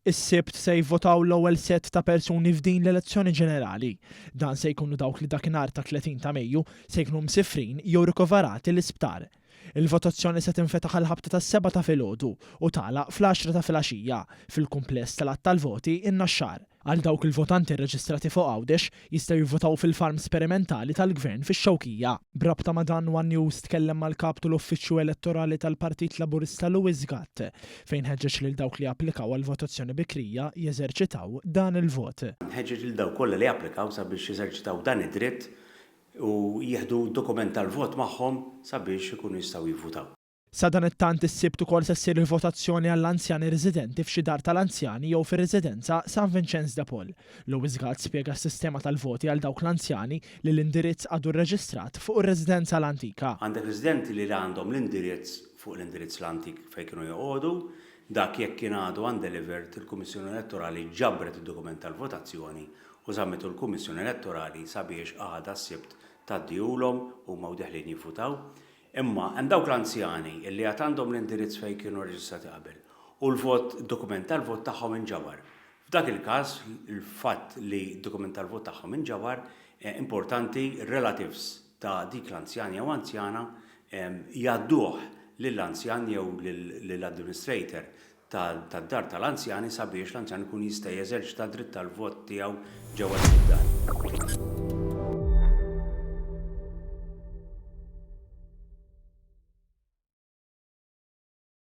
Is-Sibt se jivvotaw l-ewwel sett ta' persuni f'din l-elezzjoni ġenerali. Dan se jkunu dawk li dakinhar tat-30 ta' Mejju se jkunu msifrin jew rikoverati l-isptar. Il-votazzjoni se tinfetaħ għall-ħabta tas-sebgħa ta' filgħodu u tagħlaq fl-għaxra ta' filgħaxija fil-kumpless tal-Għadd tal-Voti in-Naxxar. Għal dawk il-votanti rreġistrati fuq Għawdex, jistgħu jivvotaw fil-farm sperimentali tal-Gvern fix-Xewkija. B'rabta ma' dan one News tkellem mal-Kap tal-Uffiċċju Elettorali tal-Partit Laburista Louis Gatt, fejn ħeġġeġ lil dawk li applikaw għall-votazzjoni bikrija jeżerċitaw dan il-vot. Nħeġġeġ lil dawk kollha li applikaw sabiex jeżerċitaw dan id-dritt u jieħdu d-dokument tal-vot magħhom sabiex ikunu jistgħu jivvutaw. Sadanittant is-Sibt ukoll se ssir il-votazzjoni għall-anzjani residenti f'xi dar tal-anzjani jew fir-residenza San Vinċenz de Paul. Louis Gatt spjega s-sistema tal-voti għal dawk l-anzjani li l-indirizz għadu rreġistrat fuq ir-residenza l-antika. Għandek residenti li għandhom l-indirizz fuq l-indirizz l-antik fejn kienu joqogħdu, dak jekk kien għadu undelivered, il-Kummissjoni Elettorali ġabret id-dokument tal-votazzjoni u żammitu l-Kummissjoni Elettorali sabiex għada s-Sibt tgħaddihulhom huma u deħlin jivvutaw. Imma hemm dawk l-anzjani li għad għandhom l-indirizz fejn kienu rreġistrati qabel u l-vot, id-dokument tal-vot tagħhom inġabar. F'dak il-każ, il-fatt li d-dokument tal-vot tagħhom inġabar, importanti r-relatives ta' dik l-anzjan jew anzjana jgħadduh lill-anzjan jew lill-administrator tad-dar tal-anzjani sabiex l-anzjan ikun jista' jeżerċita d-dritt tal-vot tiegħu ġewwa dik id-dar.